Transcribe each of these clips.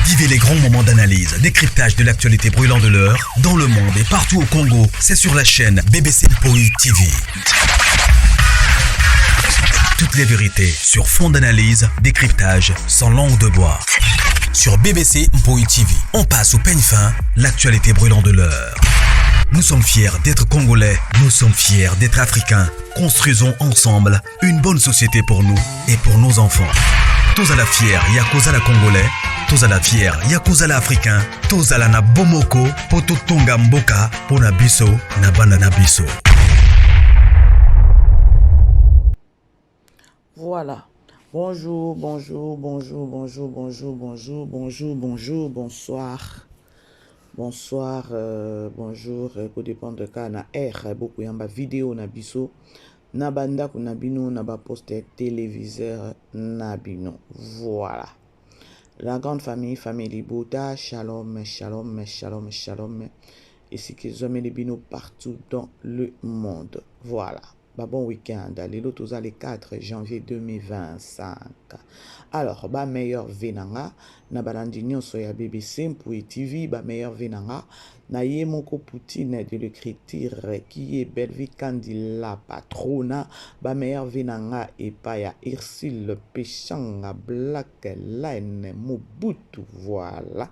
Vivez les grands moments d'analyse, décryptage de l'actualité brûlante de l'heure, dans le monde et partout au Congo. C'est sur la chaîne BBC Mpoi TV. Toutes les vérités sur fond d'analyse, décryptage, sans langue de bois. Sur BBC Mpoi TV, on passe au peigne fin l'actualité brûlante de l'heure. Nous sommes fiers d'être Congolais, nous sommes fiers d'être Africains. Construisons ensemble une bonne société pour nous et pour nos enfants. Tozala fiers ya kozala Congolais, tozala fiers ya kozala Africain, tozala na bomoko po totonga mboka pona biso na bana na biso. Voilà. Bonjour, bonjour, bonjour, bonjour, bonjour, bonjour, bonjour, bonjour, bonsoir. Bonsoir, bonjour, ko dépendre ka na heure bokoyamba video na biso na bandako na bino na ba poste téléviseur na bino. Voilà. La grande famille, famille Libota, shalom, shalom, shalom, shalom. Esika ezwameli bino partout dans le monde. Voilà. Ba bon week-end. Lelo toza le 4 janvier 2025. Alors, ba meilleur vœux na nga na balandi nyonso ya BBC Mpui TV, ba meilleur vœux na nga na ye moko Poutine de l'écriture qui est Bellevue Kandi la patrona, ba meilleur vœux na nga epa ya Ursule Peshanga Black Line Mobutu. Voilà.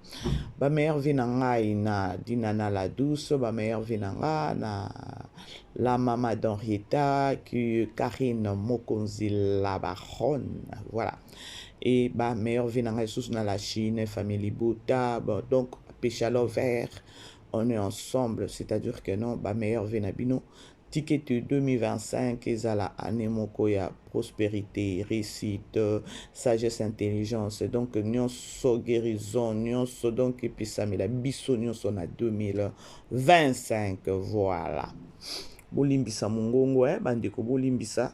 Ba meilleur vœux na ngai na Dinana la douce, ba meilleur vœux na nga na la maman d'Henrietta, qui Karine Mokonzi la baronne. Voilà. Et ba meilleur vœux na ngai lisusu na la Chine, famille Libota, bon, donc Péchalo vert, on est ensemble, c'est-à-dire que non, ba meilleur vœux na bino. Ticket 2025 ezala année moko ya prospérité, réussite, sagesse, intelligence. Donc nyonso guérison, nyonso donc epesamela biso nyonso na 2025. Voilà. Bolimbisa mongongo, bandeko, bolimbisa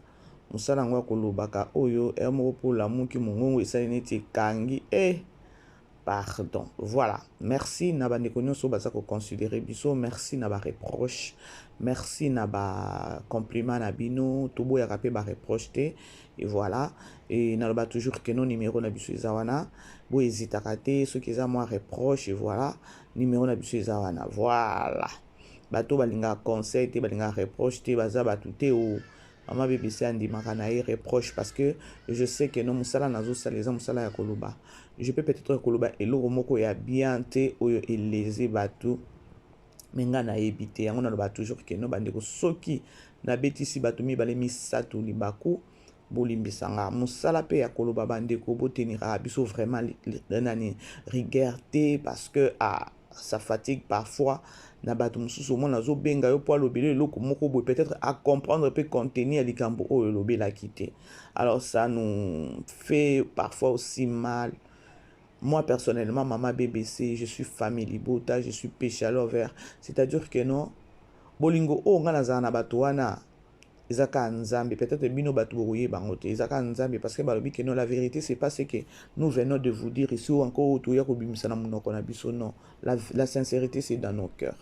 mosala yango ya kolobaka oyo heure moko mpo olamuki mongongo esali neti ekangi, pardon. Voilà, merci na bandeko nyonso baza koconsidérer biso, merci na bareproche, merci na bacompliment na bino. Toboyaka mpe bareproche te. Et voilà, et naloba toujours que no numéro na biso eza wana, bohésitaka te soki eza mwa reproche. Et voilà, numéro na biso eza wana. Voilà, bato balingaka conseil te, balingaka reproche te, baza bato te. O mama BBC andimaka na ye reproche parce que je sais que no mosala nazosala eza mosala ya koloba. Je peux peut-être koloba eloko moko ya bien te oyo eleze bato, me nga nayebi te yango. Naloba toujours que no bandeko, soki nabetisi bato mibale misato libaku, bolimbisa nga. Mosala mpe ya koloba, bandeko, boteniraka biso vraiment nani rigueur te, parce que ah, ça fatigue parfois na bato mosusu. Omona azobenga yo mpo alobela eloko moko boye, peut-être acomprendre mpe contenu ya likambo oyo elobelaki te. Alors ça nous fait parfois aussi mal. Moi personnellement, mama BBC, je suis famille Libota, je suis péchalover, c'est-à-dire que non, bolingo oyo nga nazala na bato wana eza kaka Nzambe. Peut-être bino bato bokoyeba yango te, eza kaka Nzambe, parce que balobi que non, la vérité, c'est pas ce que nous venons de vous dire ici ou encore oyo toya kobimisa na monoko na biso. Non, la sincérité, c'est dans nos cœurs.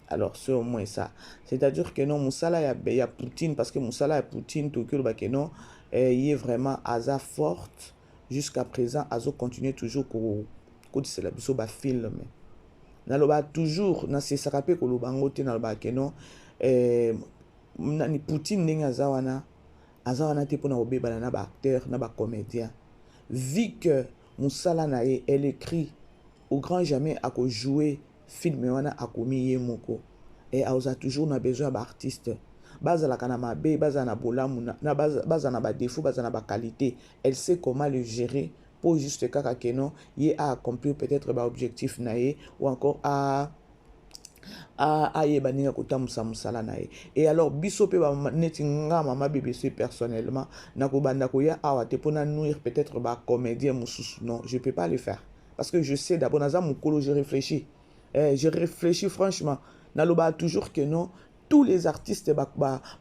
Alors c'est au moins ça, c'est-à-dire que non, mosala ya Poutine, parce que mosala ya Poutine, tokoki oloba que non, ye vraiment aza forte jusqu'à présent, azocontinue toujours kotisela biso bafilm. Naloba toujours, nasesaka mpe koloba yango te, nalobaka que non, nani Poutine ndenge aza wana, aza wana te mpona kobebana na baacteur na bacomédien, vu que mosala na ye, elle écrit, au grand jamais akojouer film wana akomi ye moko e aza toujours na besoin ya baartiste. Bazalaka na mabe, bazala na bolamu, bazala na badéfaut, bazala na baqualité, elle sait comment le gérer po juste kaka que non, ye aaccomplir peut-être baobjectif na ye ou encore a ayeba ndenge akotambusa mosala na ye. Et alors biso mpe neti nga mama BBC personnellement, nakobanda koya awa te mpona nuire peut-être bacomédien mosusu. Non, je peux pas le faire parce que je sais d'abord, naza mokolo, je réfléchis, je réfléchis franchement. Nalobaka toujours que non, tous les artistes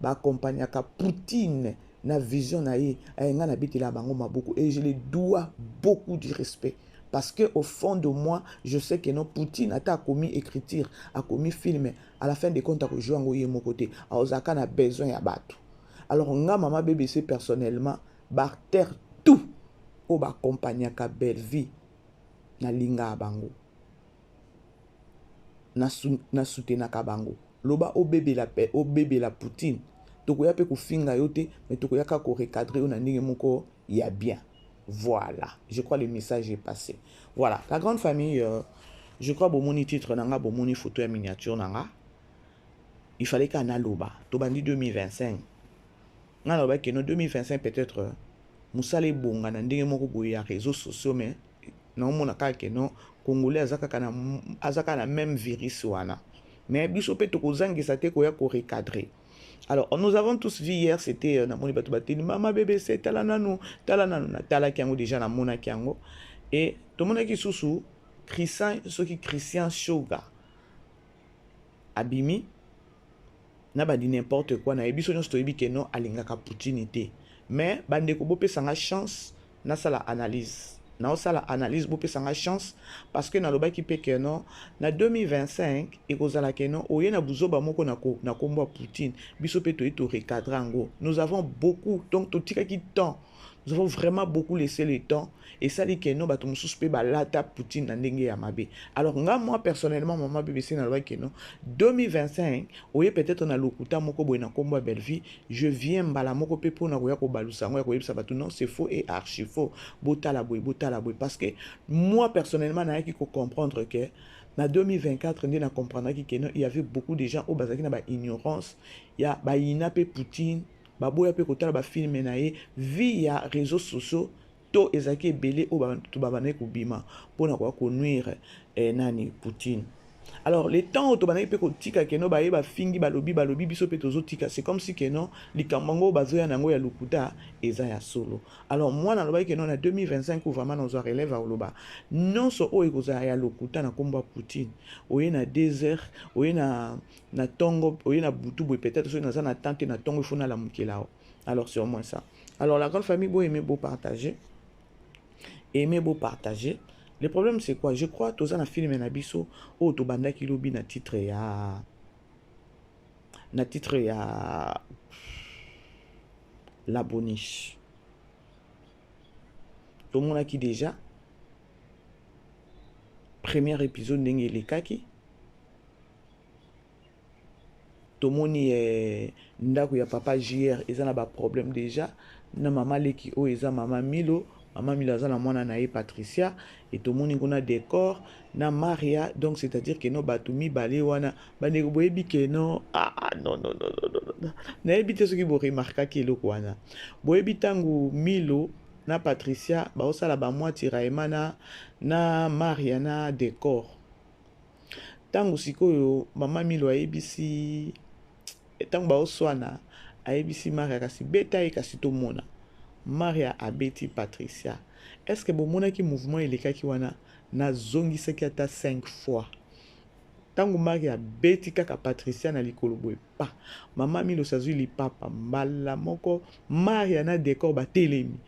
baaccompagnaka ba Poutine na vision na ye, nga nabetela bango maboko et je les dois beaucoup du respect, parce que au fond de moi, je sais que non, Poutine ata akomi écriture, akomi film, à la fin des comptes akozwa yango ye moko te, azalaka na besoin ya bato. Alors nga mama BBC personnellement, baacteur tout oyo baaccompagnaka Bellevue. Nalingaka bango, nasutenaka bango. Loba obebela, obebela Poutine, tokoya mpe kofinga yo te, mais tokoya kaka korecadrer yo na ndenge moko ya bien. Voilà, je crois le message est passé. Voilà, la grande famille, je crois bomoni titre na nga, bomoni photo ya miniature na nga. Il fallait kaka naloba. Tobandi 2025, nga nalobaki no 2025 peut-être mosala ebonga na ndenge moko boye ya réseaux sociaux, mais naomona kaka ke non, Congolais aza kaka na même virus wana. Mais biso mpe tokozangisa te koya korecadrer. Alors, nous avons tous vu hier, c'était namoni bato bateli mama BBC, tala nanu, tala nanu. Natalaki yango déjà, namonaki yango. E tomonaki susu Christian, soki Christian Shoga abimi na badi n'importe quoi na ye. Biso nyonso toyebi ke non, alingaka Poutine te. Mais bandeko, bopesanga chance nasala analyse, naosala analyse, bopesanga chance, parce que nalobaki mpe ke non, na 2025 ekozala ke non, oye na buzoba moko na nkombo ya Poutine, biso mpe toye torecadrer yango. Nous avons beaucoup, donc totikaki temps, nous avons vraiment beaucoup laissé le temps. Esali ke non, bato mosusu mpe balata Poutine na ndenge ya mabe. Alors nga, moi personnellement, mama BBC, nalobaki ke non, 2025 oye peut-être na lokuta moko boye na nkombo ya Bellevie, je viens mbala moko mpe mpona koya kobalusa yango, ya koyebisa bato non, c'est faux et archi faux, botala boye, botala boye. Parce que moi personnellement, nayaki kocomprendre que na 2024 nde na comprendaki ke non, il y avait beaucoup de gens oyo bazalaki na baignorance ya bayina mpe Poutine, baboya mpe kotala bafilms na ye via réseaux sociaux. To ezalaki ebele oyo bato babandaki kobima mpona koya konuire nani, Poutine. Alors le temps oyo tobandaki mpe kotika ke non, baye bafingi, balobi, balobi, biso mpe tozotika, c'est comme si ke non, likambo yango bazoya na yango ya lokuta eza ya solo. Alors moi nalobaki ke non, na 2025 vraiment nazwa relève ya koloba nyonso oyo ekozala ya lokuta na nkombo ya Poutine. Oye na 2 heures, oye na ntongo, oye na butu boye, peut-être soki naza na temps te na ntongo, ifo nalamukela o. Alors c'est au moins ça. Alors la grande famille, bo aimer, bo partager, aimer, bo partager. Le problème, c'est quoi? Je crois toza na film na biso oyo tobandaki lobi na titre ya La Boniche. Tomonaki déjà premier épisode ndenge elekaki. Tomoni ndako ya papa JR eza na baproblème déjà na mama leki oyo eza mama Milo. Mama Milo aza na mwana na ye Patricia, e tomoni kuna Décor na Maria. Donc c'est-à-dire ke no, bato mibale wana, bandeko, boyebi ke no, ah, non, non, non, non, non, nayebi te soki boremarquaki eloko wana. Boyebi ntango Milo na Patricia baosala bamwa tiraillement na Maria na Décor, ntango sikoyo mama Milo ayebisi, ntango baoswana, ayebisi Maria kasi beta ye, kasi tomona Maria abeti Patricia. Est ce que bomonaki mouvement elekaki wana? Nazongisaki ata 5 fois. Ntango Maria abeti kaka Patricia na likolo boye, pa mama Milos azwi lipapa mbala moko, Maria na Décor batelemi.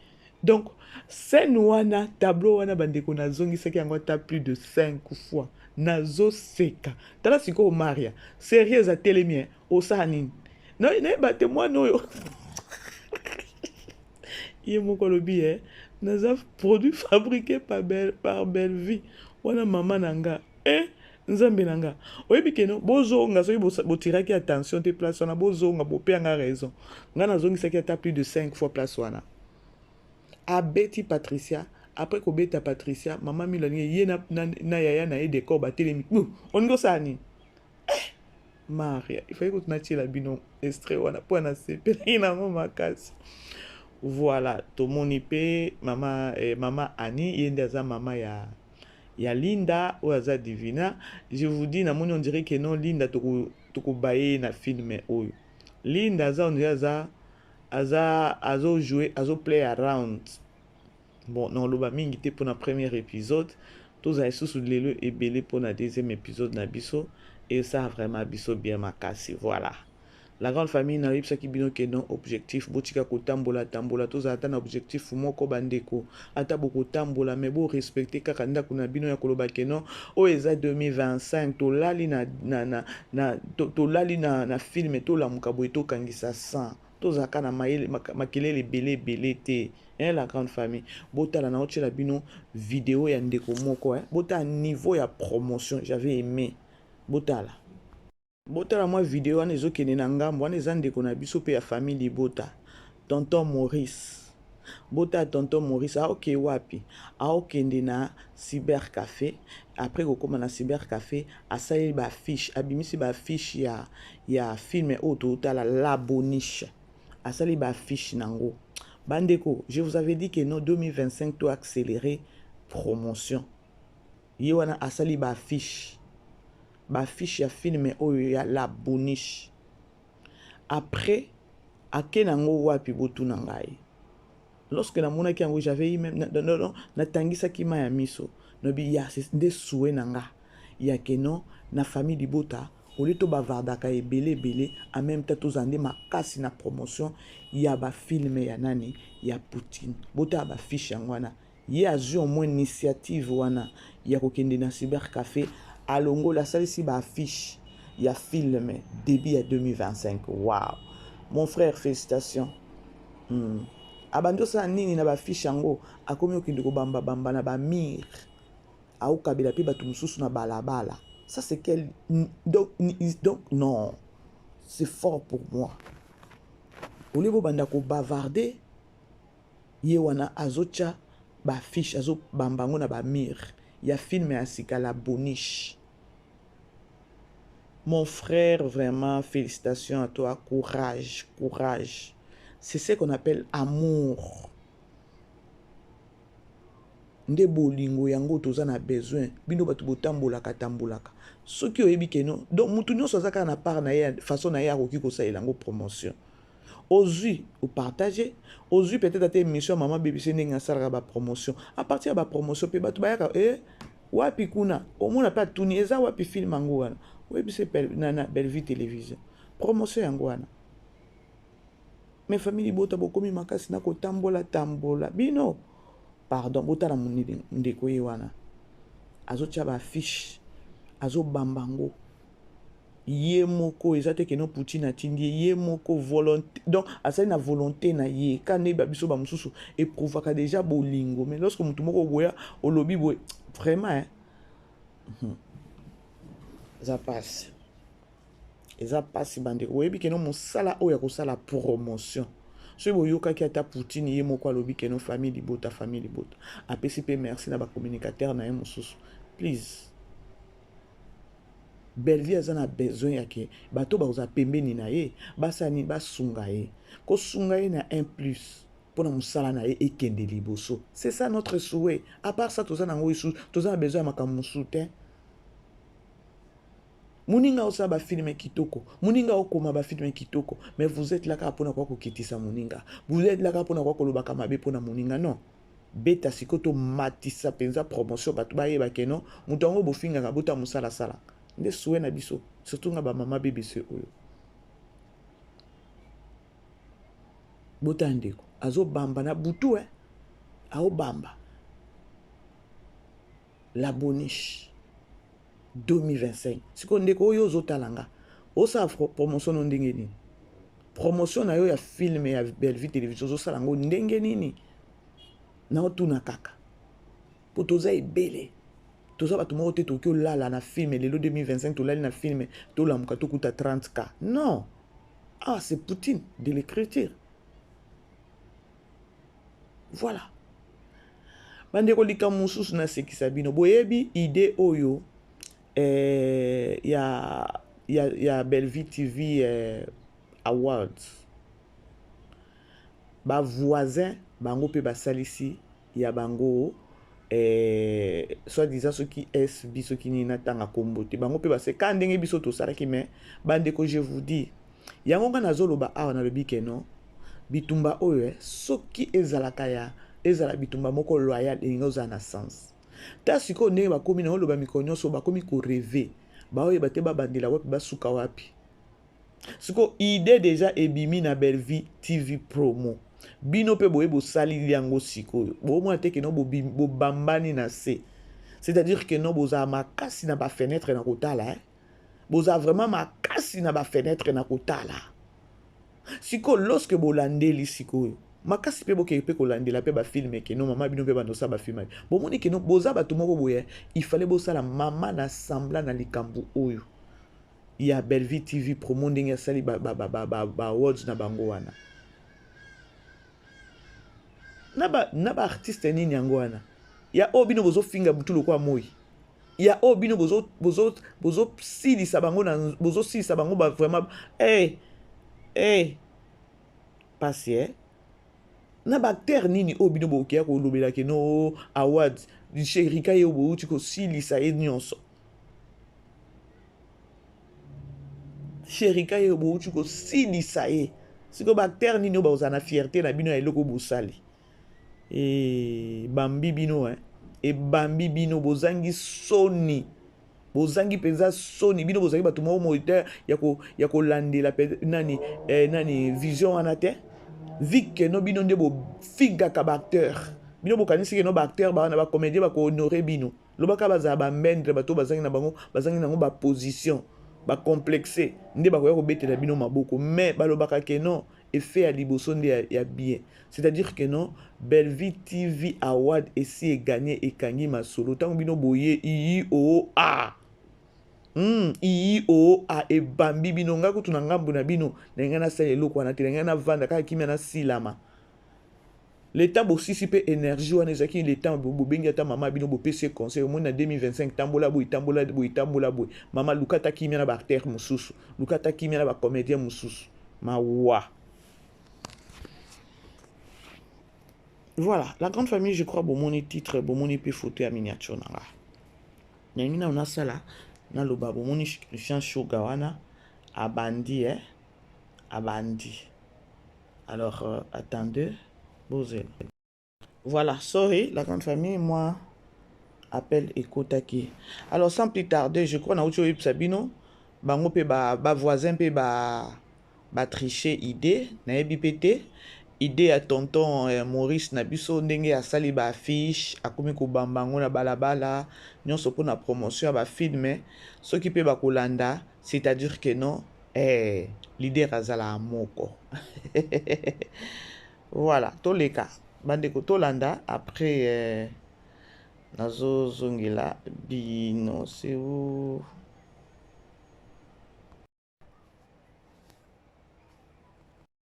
Donc scène wana, tableau wana, bandeko, nazongisaki yango ata plus de 5 fois, nazoseka. Tala sikoyo Maria sérieuse atelemi, osala nini? Nayeba te, mwana oyo ye moko alobi naza produit fabriqué par Bellevie wana, mama na nga, Nzambe na nga. Oyebi ke no, bozonga soki botiraki attention te place wana, bozonga, bopeyanga raison. Nga nazongisaki ata plus de 5 fois place wana. Abeti Patricia. Après kobeta Patricia, mama Milo alingi ye na yaya na ye Décor batelemi, olingi osala nini? Maria, ifai kutu natiela bino extrait wana mpo nasepelaki nango makasi. Voilà, tomoni mpe mama Ani, ye nde aza mama ya Linda oyo aza Divina. Je vous dis, namoni on dirait que non, Linda tokobaye ye na film oyo. Linda aza, on dirait aza azojouer, azoplay around. Bon, naoloba mingi te mpona premier épisode. Tozala lisusu lelo ebele mpona deuxième épisode na biso. Esala vraiment biso bien makasi. Voilà, la grande famille, nayebisaki bino ke non, objectif, botika kotambola tambola, tozala ata na objectif moko. Bandeko, ata bokotambola, me borespecter kaka ndako na bino ya koloba ke non, oyo eza 2025, tolali na film, tolamuka boye, tokangisa 100. Tozalaka na mayele, makelele ebele ebele te, hein, la grande famille. Botala na otiela bino video ya ndeko moko, hein. Botala niveau ya promotion, j'avais aimé. Botala. Botala mwa video wana ezokende na ngambo wana, eza ndeko na biso pe ya famille libota, tonton Maurice. Botala tonton Maurice aoke wapi? Aokende na cyber café. Après kokoma na cyber café, asaleli ba affiche, abimisi ba affiche ya film oyo totala La Boniche. Asali ba affiche nango. Bandeko, je vous avais dit que non, 2025 to accélérer promotion. Ye wana asali ba affiche. Ba affiche ya film oyo ya La Boniche. Après ake nango wapi botuna ngai. Lorsque namonaki yango, j'avais eu même non, non, non, natangisaki mai ya miso. Nobi ya nde souhait na nga ya ke non, na famille libota au lieu to bavardaka ebele ebele, en même temps tozala nde makasi na promotion ya ba film ya nani, ya Poutine. Botala ba fiche yango wana. Ye azwi au moins initiative wana ya kokende na cyber café, alongoli, asalisi ba affiche ya film début ya 2025. Wow, mon frère, félicitations. Abandi osala nini na bafiche yango? Akomi okende kobambabamba na bamire, aokabela mpe bato mosusu na balabala. Ça c'est quel donc non, c'est fort pour moi. Au lieu bobanda kobavarde, ye wana azotya bafiche, azobamba yango na bamire ya film ya sika La Boniche. Mon frère, vraiment, félicitations à toi. Courage, courage. C'est ce qu'on appelle amour. Nde bolingo yango toza na besoin. Bino bato botambolaka tambolaka. Soki oyebi ke non, donc mutu nyonso aza kaka na part na ye, façon na ye akoki kosalela yango promotion. Ozwi opartage, ozwi peut-être ata émission ya mama BBC ndenge asalaka ba promotion. À partir ya ba promotion mpe bato bayaka wapi kuna, omona mpe atuni eza wapi film yango wana. Oyebisi na Bellevue Télévision. Promotion yango wana. Mais famille libota bokomi makasi na kotambola tambola. Bino, pardon, botala monene ndeko ye wana. Azotia ba affiche, azobamba yango. Ye moko eza te ke non Poutine atindi ye, ye moko volonté, donc asali na volonté na ye. Ka nde ba biso ba mosusu éprouvaka déjà bolingo, mais lorsque motu moko boya olobi boye vraiment, hein, eza pasi, eza pasi bandeko. Boyebi ke non mosala oyo ya kosala promotion, soki boyokaki ata Poutine ye moko alobi ke non, famille libota, famille libota, apesi mpe merci na bacommunicateur na ye mosusu. Please, Bellevue aza na besoin ya ke bato bakozala pembeni na ye, basala nini, basunga ye, kosunga ye na un plus mpona mosala na ye ekende liboso. C'est ça notre souhait. À part ça, toza nango lisusu, toza na besoin ya makambo mosusu te. Moninga osala bafilme kitoko, moninga okoma bafilme kitoko, mais vous êtes là kaka mpona kwa kokitisa moninga, vous êtes là kaka mpona kwa kolobaka mabe mpona moninga. Non, beta sikoyo, tomatisa mpenza promotion, bato bayeba ke non, moto yango bofingaka, bota mosala asalaka. Nde souhait na biso, surtout nga bamama BBC oyo. Bota ndeko azobamba na butu, aobamba La Boniche 2025. Sikoyo ndeko oyo ozotala nga, osala promotion no ndenge nini? Promotion na yo ya film ya Bellevue Télévision, ozosala yango ndenge nini? Naotuna kaka po toza ebele, toza bato moko te tokoki olala na film lelo 2025, tolali na film, tolamuka tokuta 30K. Non, ah, c'est Poutine de l'écriture. Voilà bandeko, likambo mosusu nasekisa bino. Boyebi idée oyo ya Bellevue TV Awards, bavoisin bango mpe basalisi ya bango, soi-disant soki SB soki nini, natanga kombo te, bango mpe baseka ndenge biso tosalaki. Mais bandeko, je vous dis, yango nga nazoloba awa, nalobi ke non, bitumba oyo, soki ezalaka ya ezala bitumba moko loyal, elingi ozala na sens ta. Sikoyo ndenge bakomi na oloba mikolo nyonso, bakomi korêver, baoyeba te babandela wapi, basuka wapi. Sikoyo idée déjà ebimi na Bellevue TV promo, bino mpe boye bosalili yango. Sikoyo bomona te ke non, bobambani na se, c'est-à-dire que non, bozala makasi na bafenêtre na kotala, eh? Bozala vraiment makasi na bafenêtre na kotala. Sikoyo lorsque bolandeli sikoyo makasi mpe bokei mpe kolandela mpe bafilme keno mama bino mpe bando osala bafilme bomoni keno boza bato moko boye il fallait bosala mama na sembla na likambo oyo ya Bellevue TV promo ndenge asali ba, ba, ba, ba, ba, ba awards na bango wana na ba, na ba artiste nini yango wana ya oyo bino bozofinga butu lokola moi ya oyo bino bozosilisa bango na bozosilisa bango ba vraiment hey, hey. Pasi eh na ba acteur nini oyo bino bokeya kolobela ke no awards Cherika ye bowuti kosilisa ye nyonso Cherika ye bowuti kosilisa ye sikoyo ba acteur nini oyo bakozala na fierté na bino ya eloko bosali ebambi bino eh ebambi bino bozangi soni Bozangi penza soni bino bozali bato moko moyi te ya kolandela nani eh, nani vision wana te vi keno bino nde bofingaka ba acteur bino bokanisi keno ba acteur ba wana ba comédien bako honore bino lobaka bazala ba mendre bato bazangi na bango bazangi nango ba position ba complexe nde bakoya kobetela bino maboko mais balobaka keno Effet ya liboso nde ya, ya bien. C'est-à-dire que non, Bellevue TV Award esi e gagner ekangi masolo. Tango bino boye iyi oo a. Iyi oo a ebambi bino nga kutu na ngambo na bino na ngai nasala eloko wana te na ngai navanda kaka kimia nasilama. Le temps bosisi pe energie wana ezalaki le temps bobengi ata mama bino bopesi ye conseil omoni na 2025 tambola boye tambola boye tambola boye mama luka ata kimia na ba acteur mosusu luka ata kimia na ba comédien mosusu mawa. Voilà, la grande famille, je crois, bomoni titre, bomoni pe photo ya miniature na nga. Nalingi nano nasala, naloba bomoni Christian Shoga wana abandi eh, abandi. Alors, attendez, bozela. Voilà, sorry, la grande famille, moi, appel ekotaki. Alors, sans plus tarder, je crois, nauti oyebisa bino, bango pe ba, ba voisin pe ba, ba tricher idée, nayebi pe te, idée ya tonton Maurice na biso ndenge asali ba affiche, akomi kobamba yango na balabala, nyonso pona promotion ya ba films, soki pe bakolanda, c'est-à-dire que non, leader azalaka moko. Voilà, toleka bandeko tolanda après nazozongela bino seu.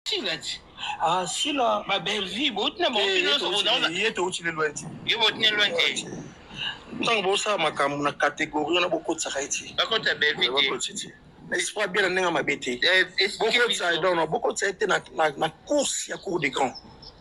Sila ti. Ah Sila. Ba Bellevue bouti na bango Eh, bino nyonso boza ye touti lelo ti. Ye bouti na loin te. Ntango bosala makambo na catégorie wana bokotisaka ye ti. Bakotisa Bellevue te. Bakotisa ti. Na esprit bien na ndenge mabe te. Eh, expliquez Bokotisa biso. non non bokotisa ye te na course ya cour des grands.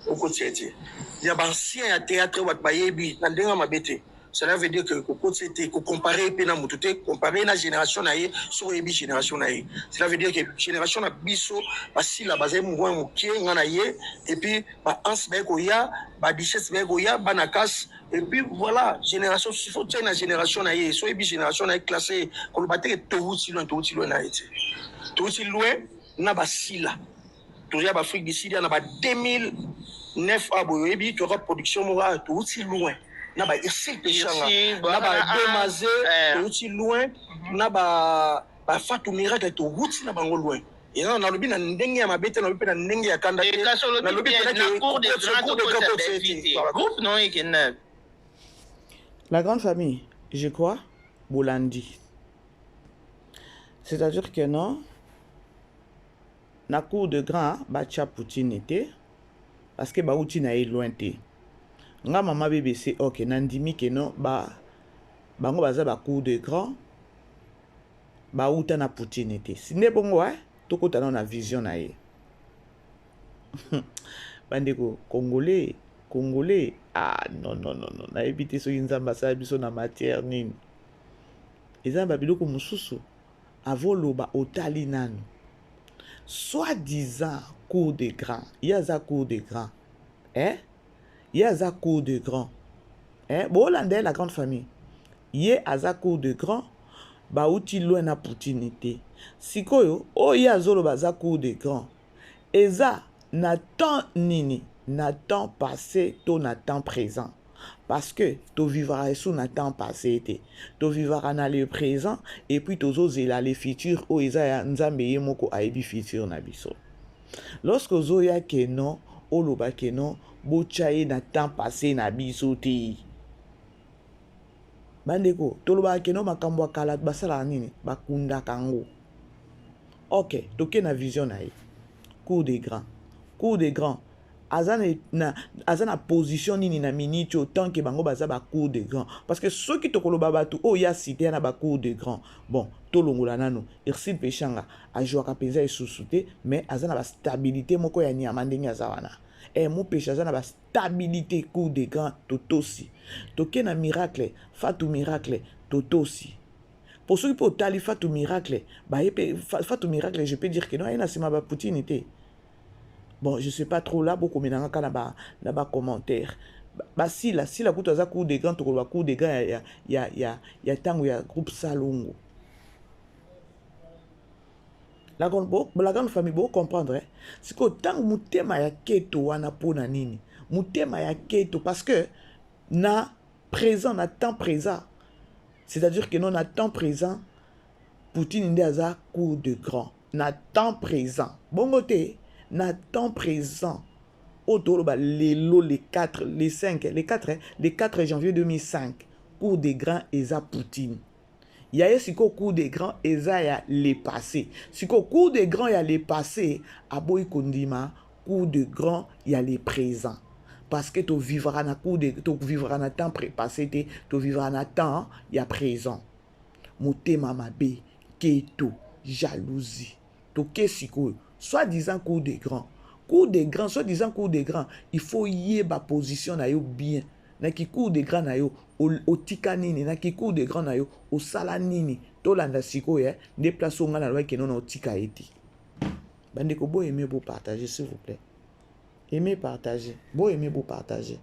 Bokotisa ye te. Ya ba ancien ya théâtre bato bayebi na ndenge mabe te. Cela veut dire que kokotisa ye te, kocompare ye mpe na motu te, compare na génération na ye, soki oyebi génération na ye. Cela veut dire que génération na biso basila bazali mwa mokie nga na ye, et puis ba anse baye koya, ba duchesse baye koya, bana casse, et puis voilà, génération, il faut tia na génération na ye, soki oyebi génération na ye classé, koloba te ke towuti loin, towuti loin na ye te. Towuti loin na basila. Toza ba Afrique du Sud na ba 2009 ah boye oyebi toyaka production moko ah towuti loin na ba Ursule Peshanga Ursule, na ba ah, Demaze eh. towuti loin na ba ba Fatou Miracle towuti na bango loin. Eza nalobi na ndenge ya mabe te, nalobi pe na ndenge ya kanda te. Eh, kasi olobi Nalobi bien, pena na ke cour de cour grand de grand tokota cour Bellevue te. te. Voilà. Groupe non ekenda. La grande famille, je crois, bolandi. C'est-à-dire que non, na cour de grand batia Poutine te parce que bauti na ye loin te. Nga mama BBC, ok, nandimi ke non, ba, bango baza ba cour de grand, bauta na Poutine te. Si nde bongo, hein, tokota nano na vision na ye. Bandeko, Congolais, Congolais, ah non, non, non, non, nayebi te soki Nzambe asala biso na matière nini. Eza na ba biloko mosusu, avoloba otali nanu. Soi-disant cour de grand, ye aza cour de grand. Hein? Ye aza cour de grand. Hein? Bolanda ye la grande famille. Ye aza cour de grand, bauti loin na Poutine te. Sikoyo, oyo ye azoloba aza cour de grand. Eza na temps nini? Na temps passé to na temps présent? Parce que to vivra sous na temps passé te. To vivra na le présent et puis tozozela le futur oyo eza ya Nzambe ye moko ayebi futur na biso. Lorsque ozoya que non, oloba que non, botya ye na temps passé na biso te. Bandeko, tolobaka que non, makambo ya kala basalaka nini? Bakundaka yango. Ok, toke na vision na ye. Cour des grands. Cour des grands. Aza na position nini na miniti oyo, tant que bango baza bacour de grand? Parce que soki tokoloba bato oyo ya cité ya na bacour de grand, bon, tolongola nano Ursile Peshanga, azwaka mpenza esusu te, mais aza na bastabilité moko ya nyama ndenge aza wana. Mopesha aza na bastabilité, cour de grand totosi. Toke na Miracle, Fatu Miracle totosi. Po soki mpe otali Fatu Miracle, baye mpe Fatu Miracle, je peux dire que non, aye na nsima baPoutine te. Bon, je sais pas trop là, bokomelanga kaka na bacommentaire. Basila sila kutu aza cour de grand, tokoloba cour de grand ya ntango ya groupe Salongo. La grande famille, bocomprendre, eh? Sikoyo ntango motema ya keto wana, mpona nini motema ya keto? Parce que na présent, na temps présent, c'est-à-dire que non, na temps présent, Poutine nde aza cour de grand na temps présent. Bongo te, na temps présent oyo toloba lelo, le 4, le 5, le 4, le 4 janvier 2005, cour de grand eza Poutine. Ya ye sikoyo cour de grand eza ya le passé. Sikoyo cour de grand ya le passé aboyi kondima cour de grand ya le présent, parce que tovivra na cour de, tovivra na temps passé te, tovivra na temps ya présent. Motema mabe, keto, jalousie. Toke sikoyo, soi-disant cour de grand, cour de grand, soi-disant cour de grand. Il faut yeba position na yo bien. Na cour de grand na yo, otika nini? Na cour de grand na yo, osala nini? Tolanda sikoyo, eh? Nde place oyo ngai nalobaki no na otika ye te. Bandeko, boaimer, bopartager, s'il vous plaît. Aimez, partager, boaimer, bopartager.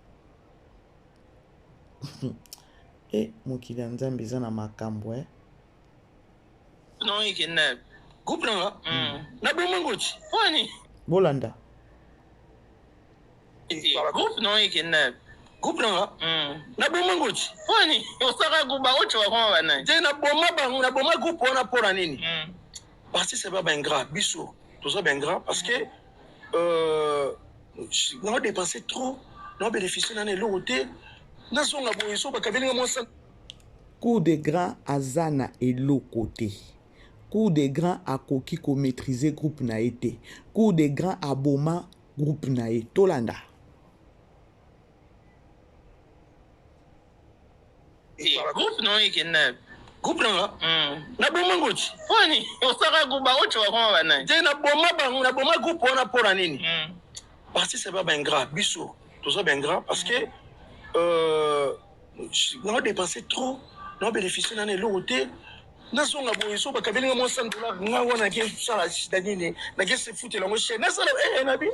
E mokili ya Nzambe eza na makambo, eh? Non, ekende. Groupe nanga nabomango ti. Poni? Bolanda. Groupe non ekende. Groupe nanga nabomango ti. Poni osaka groupe, baocho bakoma banani? Te, naboma bango, naboma groupe wana mpona nini? Parti, c'est pas baingrat. Biso toza baingrat parce que nao dépenser trop, nao bénéficier nana eloko te. Nazonga boye so bakabelinga mwasa. Cour de grand aza na eloko te. Cour de grand akoki komaîtriser groupe na ye te. Cour de grand aboma groupe na ye. Tolanda. Groupe non ekende. Groupe nanga nabomango ti. Poni osaka groupe, baocho bakoma banani? Te, naboma bango, naboma groupe wana mpona nini? Parti, c'est pas baingrat. Biso toza baingrat parce que nao dépenser trop, nao bénéficier nana eloko te. Nazonga boye so bakabelinga mwa 100 dollar, nga wana nake sala na nini, nake sefutela yango cher, nasala nabi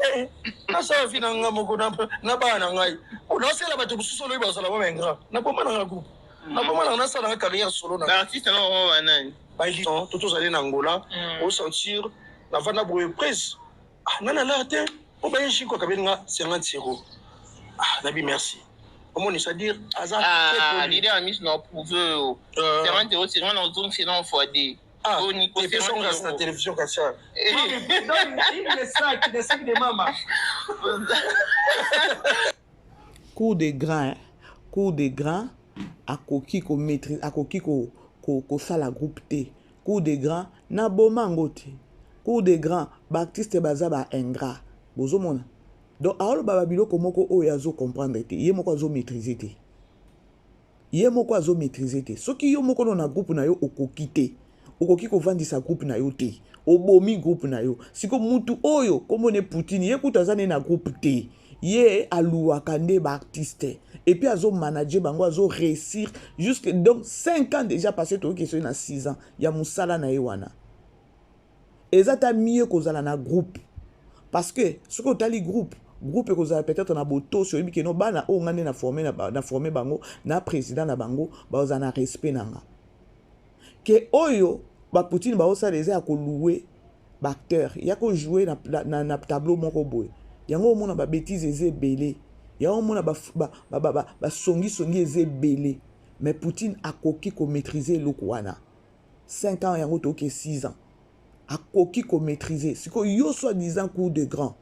nasala vi na nga moko na bana na ngai. Nasala bato mosusu oloyi bazala ba baingrat. Naboma nanga groupe, naboma nanga, nasala nga carrière solo na. Baartiste na bakoma banani? To tozali na Angola, osentir navanda boye prise, ah, nani alar te po baye Jiko akabelinga 50 euro. Ah, nabi merci. Omoni, c'est-à-dire aza Ah, leader ya miso na prouve oyo 50 euro, c'est nga na ozongisi na fois deux. Ah, epesonga na télévision kasi. Le sac de mama. Cour de grand, cour de grand akoki komaîtrise, akoki kosala groupe te. Cour de grand naboma yango te. Cour de grand, baartiste baza baingrat. Bozomona, donc aoloba babiloko moko oyo azocomprendre te, ye moko azomaîtrise te, ye moko azomaîtrise te. Soki yo moko no na groupe na yo okoki te, okoki kovandisa groupe na yo te, obomi groupe na yo. Siko mutu oyo kombo ne Poutine, ye kutu aza nde na groupe te, ye aluwaka nde baartiste et puis azomanage bango, azoréussir jusque donc 5 ans déjà passé, toyoki soki na 6 ans ya mosala na ye wana. Eza ta mieux kozala na groupe, parce que soki otali groupe, groupe ekozala peut-être na botosi. Oyebi que no bana oyo nga nde na forme bango, na président na bango, bazala na respect na nga. Ke oyo baPoutine baosala eza ya kolouer baacteur, ya kojouer na tableau moko boye. Yango omona babêtises eza ebele, yango omona basongisongi eza ebele. Mais Poutine akoki komaîtriser eloko wana. 5 ans yango, toyoki 6 ans. Akoki ko maitriser. Sikoyo yo soit disant cour de grand.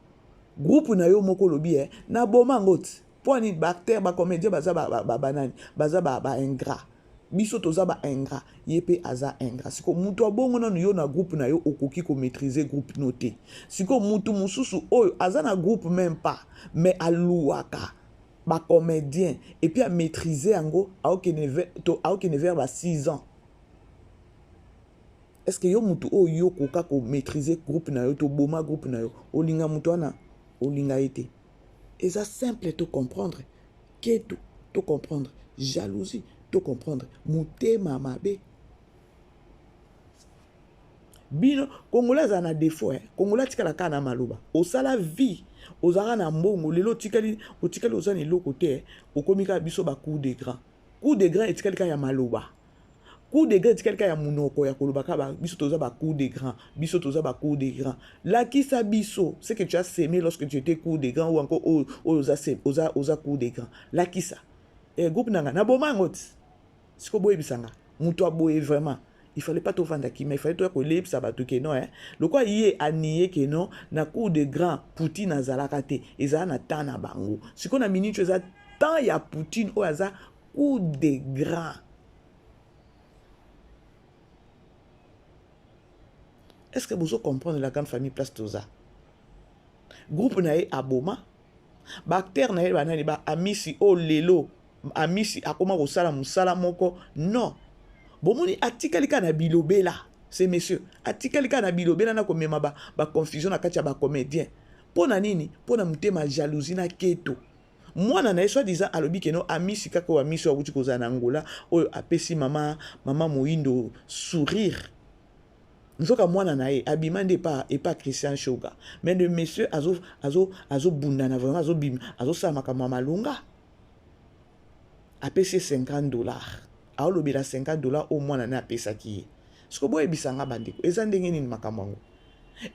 Groupe na yo moko olobi eh, na boma yango ti. Mpo nini ba acteur ba comédien baza ba, ba, ba, banani baza ba, ba ingrat. Biso toza ba ingrat, ye pe aza ingrat. Sikoyo mutu abongo nanu yo na groupe na yo okoki ko maitriser groupe no te. Sikoyo mutu mosusu oyo aza na groupe meme pas mais aluwaka ba comédien et puis a maitriser yango aokende vers ba 6 ans. Est ce que yo mutu oyo yo okoka ko maitriser groupe na yo to boma groupe na yo olinga mutu wana olinga ye te eza simple to comprendre ketu to comprendre jalousie to comprendre motema mabe bino congolais azala na défaut eh? Congolais atikala kaka na maloba osala vie ozalaka na mbongo lelo otikali otikali oza na eloko te eh? Okomi kaka biso ba cour de grand cour de grand etikali kaka ya maloba. Coup de grand etikali kaka ya munoko ya koloba kaka biso toza ba coup de grand, biso toza ba coup de grand. Lakisa biso ce que tu as semé lorsque tu étais coup de grand ou encore oyo oza oza oza coup de grand. Lakisa. Eh groupe nanga na boma yango ti. Siko boyebisa nga mutu aboye vraiment. Il fallait pas tovanda kimia, il fallait toya kolebisa bato ke non eh. Lokola ye anie ke non na cour de grand Poutine azalaka te, ezala na temps na bango. Siko na minute eza temps ya Poutine oyo aza coup de grand. Est-ce que vous comprendre la grande famille place toza? Groupe na ye aboma, ba acteur na ye banani ba amisi o lelo, amisi akoma kosala musala moko non. Bomoni atikali ka na bilobela, c'est monsieur, atikali ka na bilobela na komema ba, ba confusion na kati ya ba comédien. Pona nini? Pona motema jalousie na keto. Mwana na ye soit disant alobi ke no Amisi kaka oyo Amisi oyo awuti kozala na Angola oyo apesi mama mama Moyindo sourire nzoka mwana na ye abima nde epa epa Christian Shoga mais le monsieur azo azo azo bundana vraiment azo bima azo sala makambo ya malonga apesi ye 50 dollars, aolobela 50 dollars oyo mwana na ye apesaki ye. Siko boyebisa nga bandeko, eza ndenge nini makambo yango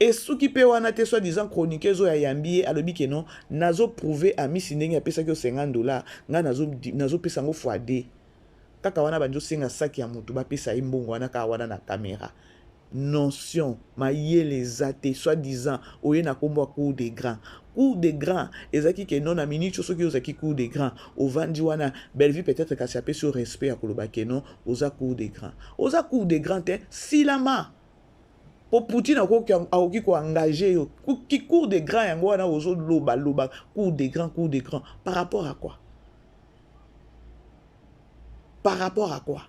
esuki mpe wana te? Soit disant chroniqueuse oyo ayambi ye alobi ke non, nazoprouver Amisi ndenge apesaki yo 50 dollars, ngai nazopesa yango fois deux. Kaka wana bandi osenga saki ya motu bapesa ye mbongo wana kaka wana na caméra. Notion mayele eza te. Soit disant oye na nkombo ya cour de grand, cour de grand ezalaki ke non, na minute soki ozalaki cour de grand ovandi wana Bellevue peut-être kasi apesi yo respect ya koloba ke non, oza cour de grand. Oza cour de grand te, silama po Poutine akoki koengager yo ki cour de grand yango wana ozolobaloba cour de grand, cour de grand par rapport à quoi? Par rapport à quoi?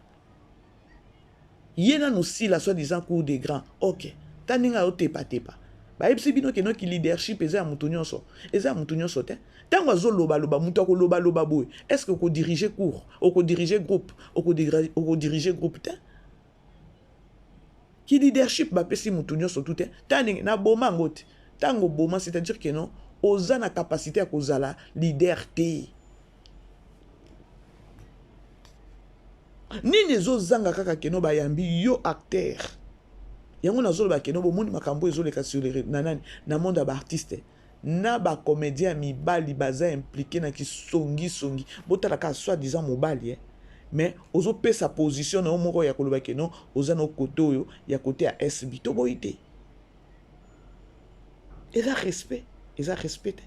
Ye nanu sila soit disant cour de grand, ok, ta ndenge azotepatepa bayebisi bino ke noki leadership eza ya moto nyonso, eza ya moto nyonso te. Ntango azolobaloba moto akolobaloba boye, est ce que okodiriger cour, okodiriger groupe, okodiriger groupe te? Ki leadership bapesi motu nyonso tu te. Ta ndenge naboma yango te. Ntango oboma, c'est-à-dire ke non, oza na capacité ya kozala leader te. Nini ezozanga kaka keno bayambi yo acteur yango? Nazoloba keno bomoni makambo ezoleka sur na nani na monde ya baartiste na bacomédien ya mibali baza impliqué na kisongisongi. Botala kaka soit disant mobali, eh? Mais ozopesa position na yo moko ya koloba keno oza na kote oyo ya kote ya SB, toboyi te, eza respect, eza respect te.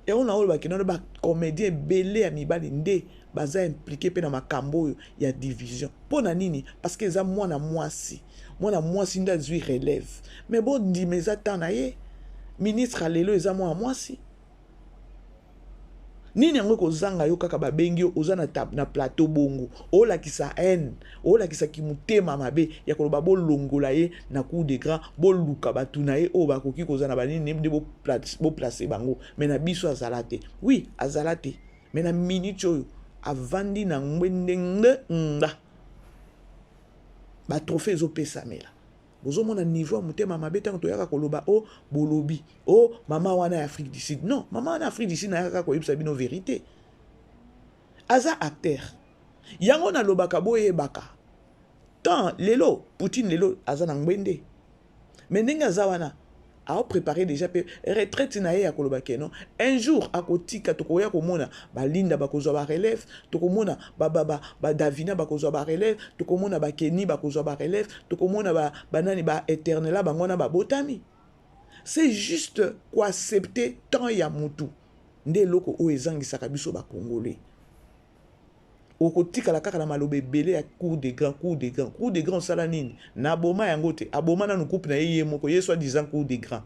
Yango na oyo bakenda na bacomédien ebele ya mibali nde baza impliqué mpe na makambo oyo ya division. Mpo na nini? Parce que eza mwana mwasi, mwana mwasi nde azwi relève. Mais bondima, eza temps na ye. Ministre alelo eza mwana mwasi. Nini yango ekozanga yo? Kaka babengi yo, oza na plateau bongo olakisa haine, olakisaki motema mabe ya koloba bolongola ye na cour de grand, boluka bato na ye oyo bakoki kozala na banini nde boplacer bango. Mais na biso azala te, oui, azala te. Mais na minute oyo avandi na ngwende nga batrophée ezopesamela, bozomona niveau ya motema mabe. Ntango toyaka koloba o bolobi o mama wana ya Afrique du Sud, non, mama wana ya Afrique du Sud nayaka kaka koyebisa bino vérité. Aza acteur yango nalobaka, boyebaka tant lelo Poutine lelo aza na ngwende. Mais ndenge aza wana, Ao préparer déjà pe retraite na ye ya koloba ke non un jour akotika, tokoya komona balinda bakozwa ba relève, tokomona ba ba ba, ba Davina bakozwa ba relève, tokomona ba Kenny bakozwa ba relève, tokomona ba banani ba eternela bango wana babotami. C'est juste ko accepter temps ya mutu nde eloko oyo ezangisaka biso ba congolais. Okotikala kaka na maloba ebele ya cour de grand, cour de grand, cour de grand. Osala nini? Naboma yango te. Aboma nanu coupe na ye, ye moko ye soit disant cour de grand.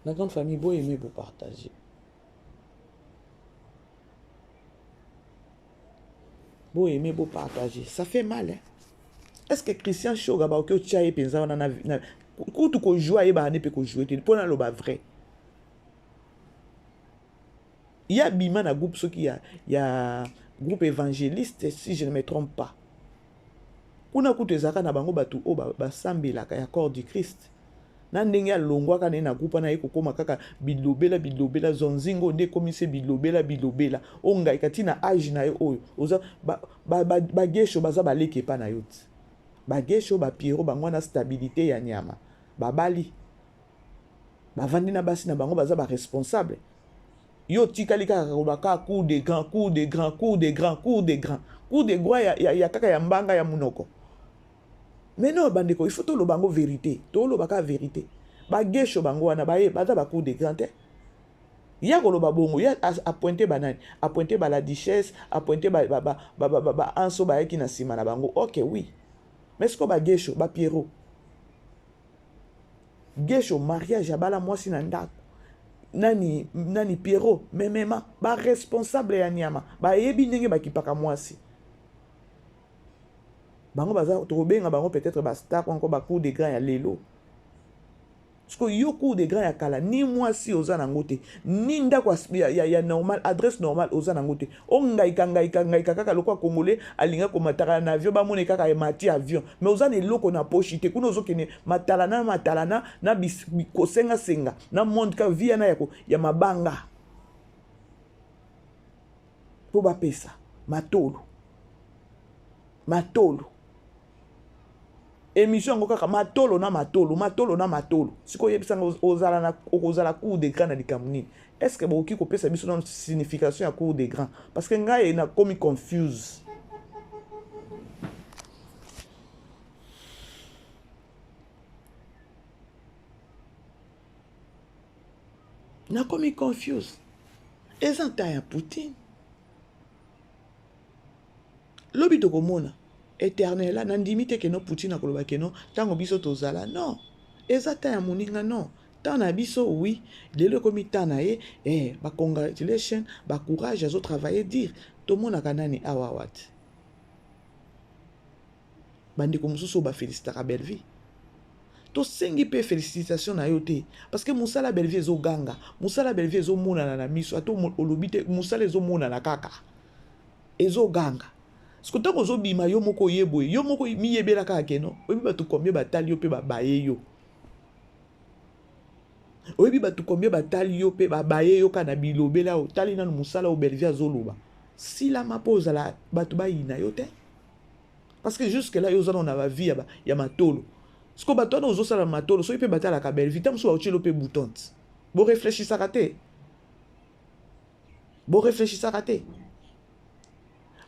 La grande famille, bo aimer, bo partager, bo aimer, bo partager. Ça fait mal, hein? Est-ce que Christian Shoga baoki otia ye mpenza wana na kutu kojouer, ayebaka nde mpe kojouer te? Mpo naloba vrai, ye abima na groupe soki ya groupe évangéliste, si je ne me trompe pas. Kuna kutu ezalaka na bango bato oyo basambelaka ya corps du Christ. Na ndenge alongwaka na ye na groupe wana, ye kokóma kaka bilobela bilobela, zonzingo nde ekomisi bilobela bilobela. Oyo ngai kati na age na ye oyo oza bagesho baza baleki epa na yo ti bagesho bapiero bango wana, stabilité ya nyama, babali, bavandi na basi na bango, baza baresponsable. Yo otikali kaka koloba kaka cour de grand, cour de grand, cour de grand, cour de grand, cour de grand ya kaka ya mbanga ya monoko. Mais non, bandeko, il faut toloba yango vérité, toloba kaka vérité. Bagesho bango wana baye baza bacour de grand te. Ya koloba bongo, ye apointe banani? Apointe bala duchesse, apointe baanso bayaki na nsima na bango. Ok, oui, mais sikoyo bagesho, bapiero, Gesho mariage, abala mwasi na ndako nani nani, Pierrot memema, baresponsable ya nyama, bayebi ndenge bakipaka mwasi. Bango baza, tokobenga bango peut-être bastar encore, bacour de grand ya lelo. Sikoyo yo cour de grand ya kala, ni mwasi oza nango te, ni ndako ya normal, adresse normale oza nango te. Ongaika ngaika ngaika kaka lokola congolais alinga komataka na avion, bamona kaka emati avion, mais oza na eloko na poche te. Kuna ozokende matalana matalana na kosengasenga na monde kaka vie wana ya mabanga mpo bapesa matolo matolo. Émission yango kaka matolo na matolo, matolo na matolo. Sikoyo oyebisanga, ozala okozala cour de grand na likambo nini? Est ce que bokoki kopesa biso nano signification ya cour de grand? Parce que ngai nakomi confuse. Nakomi confuse. Eza ntan ya Poutine. Lobi tokomona éternel. Nandimi te keno Poutine akoloba keno ntango biso tozala. Non, eza temps ya moninga, non, temps na biso. Oui, lelo ekomi temps na ye. Bacongratulation, bacourage, azotravaille dire tomonaka nani awa awa te. Bandeko mosusu oyo bafélicitaka Bellevie, tosengi mpe félicitation na yo te, parce que mosala Bellevie ezoganga, mosala Bellevie ezomonana na miso. Ata olobi te, mosala ezomonana kaka, ezoganga. Siko ntango ozobima, yo moko oye boye, yo moko miyebela kaka keno oyebi bato combien batali yo mpe babaye yo. Oyebi bato combien batali yo mpe babaye yo kaka na bilobela. Otali nanu mosala oyo Bellevie azoloba, silama mpo ozala bato bayina yo te, parce que jusque là yo oza nano na bavie ya matolo. Siko bato wana ozosala matolo, soki mpe batalaka Bellevie, ta mosusu baotielo mpe bouton te. Borefléchisaka te, borefléchisaka te,